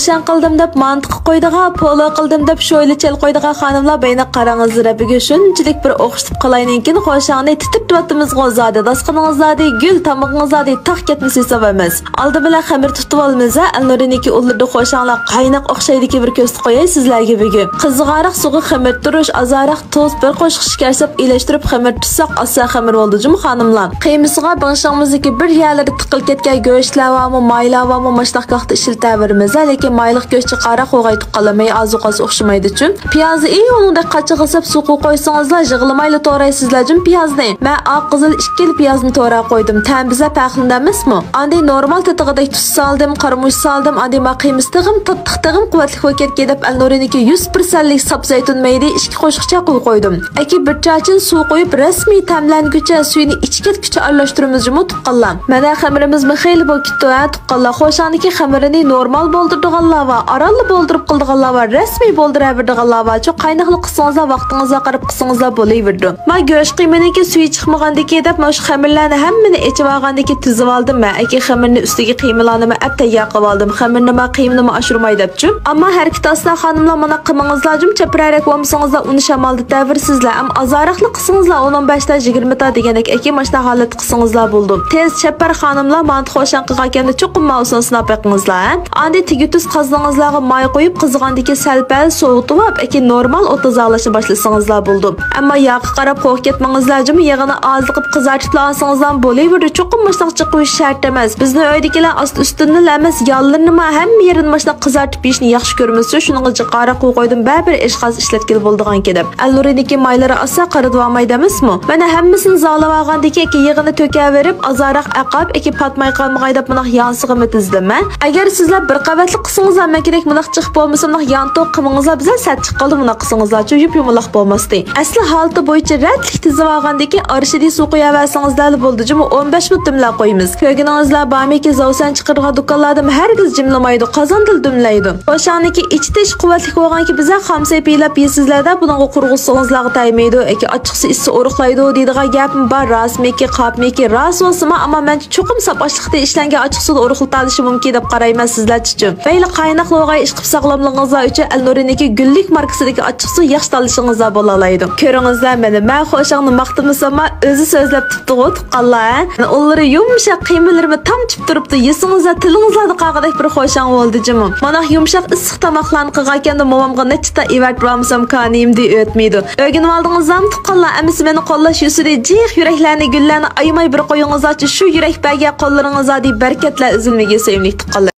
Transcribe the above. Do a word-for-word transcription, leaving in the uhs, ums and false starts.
شاڭ قىلدىم دەپ مانتىقى قويىدىغان، پولۇ قىلدىم دەپ شويلا چەل قويىدىغان خانىملار، بەينە قاراڭىزلىرا بۈگۈن شۇنچىلىك بىر ئوخشىتىپ قالاينىڭكىن، خوشاڭنى تىترىتىۋاتىمىزغۇ زادى، داسقىنىڭىزلادى گۈل، تامىقىڭىزلادى تاغ كەتمىسى ساۋىمىز. ئالدى بىلەن خەمىر تۇتۇۋالىمىز ھە، ئەلنۇرىنىڭكى ئۇللىرىدا خوشاڭلار قايناق ئوخشايدىكى بىر كۆرسىتىپ قوياي سىزلەرگە بۈگۈن. قىزىغاراق سۇغا خەمىر تۇرۇش، ئازراق تۇز، بىر قوشۇق شېكەر سېلىپ ئېلىشتۇرۇپ خەمىر تۇتساق، ئاسان خەمىر بولىدۇ جۇمۇ خانىملار. قىيمىسىغا بېڭىشىڭىزدىكى بىر يەرلىرى تىقىلىپ كەتكەن گۆشلەر بارمۇ، مايلار بارمۇ، ماشۇنداق ۋاقىتتا ئىشلىتەۋېرىمىز. لېكىن مايلىق گۆش جىقاراق بولغاي تۇغقانلار، مەي ئازۇ قالسا ئوخشىمايدۇ جۇم. پىيازنى ئى ئۇنىڭدەك قاچىغا سېلىپ سۇغا قويسىڭىزلا، يىغلىمايلا تورايسىزلار جۇم پىيازنى. مەن ئاق قىزىل ئىككىلا پىيازنى تورا قويدۇم. تەم بىزە پەخىرلىنەمىزمۇ؟ ئاندىن نورمال تېتىغۇدەك تۇز سالدىم، قارىمۇچ سالدىم، ئاندىن ما قىيمىسى تېخىمۇ تاتلىق، تېخىمۇ قۇۋۋەتلىك بولۇپ كەتكەي دەپ ئەلنۇرىنىڭكى يۈز پىرسەنتلىك ساپ زەيتۇن مەيدە ئىككى قوشۇقچە قۇيۇپ قويدۇم. ئەكى بىر چاچىن سۇ قۇيۇپ، رەسمىي تەملەنگۈچە، سۈيىنى ئىچىپ كەتكۈچە ئارىلاشتۇرىمىز جۇمۇ تۇغقانلار. مانا خەمىرىمىزمۇ خېلى بولۇپ كېتىپتۇ ھە تۇغقانلار. خوشاڭنىڭكى خەمىرىنى نورمال بولدۇرىدىغانلار بار، ئارانلا بولدۇرۇپ قىلىدىغانلار بار، رەسمىي بولدۇرۇۋېرىدىغانلار بار. شۇ قايناقلا قىلسىڭىزلا، ۋاقتىڭىزغا قاراپ قىلسىڭىزلا بولۇۋېرىدۇ. ما گۆش قىيمىنىڭكى سۈيى چىقمىغاندىكى دەپ، ما شۇ خەمىرلەرنى ھەممىنى ئېچىۋالغاندىكى تۈزۈۋالدىم مەن. ئەكى خەمىرنى ئۈستىگە قىيمىلارنىمۇ ئەپ تەييار قىلىۋالدىم. خەمىرنىمۇ، قىيمىنىمۇ ئاشۇرماي دەپچۇ. ئەمما ھەرىكەت ئاستا خانىملار مانا قىمىڭىزلارجۇم چەپرەرەك بولمىسىڭىزلا ئۇنى شامالدىتەۋېرىسىزلەر. ئەم ئازراقلا قىلسىڭىزلا ئون، ئون بەشتا، يىگىرمىتا دېگەندەك ئەكى ماشۇنداق ھالەتتە قىلسىڭىزلا بولىدۇ. تېز چەپرەر خانىملار مانتا خوشاڭ قىلغانكەندە چوقۇم ماۋۇسىنى سىناپ بېقىڭىزلا ھە. ئاندىن تۈگىتىس قازىنىڭىزلارغا ماي قويۇپ قىزىغاندىكى سەل پەل سوۋۇتۇۋاپ ئەكى نورمال ئوتتا زاغلاشنى باشلىسىڭىزلا بولىدۇ. ئەمما ياغقا قاراپ قورقۇپ كەتمىڭىزلارجۇم، يېغىنى ئازلىقىپ قىزارتىپلا ئالسىڭىزلام بولۇۋېرىدۇ. چوقۇم ماشۇنداق جىق قويۇش شەرت ئەمەس. بىزنىڭ ئۆيدىكىلەر ئاستى ئۈستىنىلا ئەمەس، يانلىرىنىمۇ ھەممە يېرىنى ماشۇنداق قىزارتىپ يېيىشنى ياخشى كۆرىمىز. شۇنىڭغا جىق ئارا قويۇپ قويدۇم، بەرىبىر ئېشقاز ئىشلەتكىلى بولىدىغانكەن دەپ. ئەلنۇرىنىڭكى مايلىرى ئاستا قارىدىۋالمايدۇ ئەمەسمۇ؟ مانا ھەممىسىنى زاغلىۋالغاندىن كېيىن يېغىنى تۆكەۋېرىپ، ئازراق ئەقاپ، ئەكى پاتماي قالمىغاي دەپ مۇنداق يانسىغىمۇ تىزدىم مەن. ئەگەر سىزلەر بىر قەۋەتلىك قىلسىڭىزلار مەن كېرەك مۇنداق جىق بولمىسا مۇنداق يانتۇق قىمىڭىزلار بىزلەر سەت چىققاندا مۇنداق قىلسىڭىزلارچۇ يۇپ يۇمىلاق بولماستى. ئەسلى ھالىتى بويىچە رەتلىك تىزىۋالغاندىن كېيىن ئارىشىدىن سۇ قۇياۋەرسىڭىزلەرلا بولىدۇ جۇمۇ، ئون بەش مىنۇت دۈملەپ قويىمىز. كۆرگىنىڭىزلەر بارمىكى زاۋسەن چىقىرىدىغان دۇكانلاردىمۇ ھەرگىز جىملىمايدۇ، قازاندىلا دۈملەيدۇ. خوشاڭنىكى ئىچىتىش قۇۋۋەتلىك بولغانكى بىزلەر خام سېپىيلاپ يېسىزلەردە بۇنىڭغا قۇرغۇزسىڭىزلارغا تەگمەيدۇ. ئەكى ئاچچىقسى ئىچسە ئورۇقلايدۇ دەيدىغان گەپمۇ بار، راستمىكى، قاپمىكى؟ راست بولسىمۇ، ئەمما مەنچە چوقۇم ساپ ئاشلىقتىن ئىشلەنگەن ئاچچىقسۇدا ئورۇقلىتالىشى مۇمكىن دەپ قارايمەن سىزلەرچىچۇ. مەيلى قايناقلا بولغاي، ئىشقىپ ساغلاملىقىڭىزلار ئۈچۈن ئەلنۇرىنىڭكى گۈللۈك ماركىسىدىكى ئاچچىقسۇ ياخشى تاللىشىڭىزلار بولالايدۇ. كۆرۈڭىزلەر مېنى، مەن خوشاڭنى ماختىمىساممۇ ئۆزى سۆزلەپ تۇرۇپتىغۇ تۇغقانلار ھە. ئۇلىرى يۇمشاق، قىيمىلىرىمۇ تامچىپ تۇرۇپتۇ، يېسىڭىزلار تىلىڭىزلاردا قالغۇدەك بىر خوشاڭ بولدى جۇمۇ. مانا يۇمشاق ئىسسىق تاماقلارنى قىلغانكەندە مومامغا نەچچە تا ئېۋەرتىۋالمىسام كانىيىمدە ئۆتمەيدۇ. ئۆگىنىۋالدىڭىزلارمۇ تۇغقانلار؟ ئەمىسە مېنى قوللاش يۈزىدىن جىق يۈرەكلەرنى، گۈللەرنى ئايىماي بىر قويۇڭىزلارچۇ، شۇ يۈرەك بەرگەن قوللىرىڭىزلاردىن بەرىكەتلەر ئۈزۈلمىگىن سۆيۈملۈك تۇغقانلار.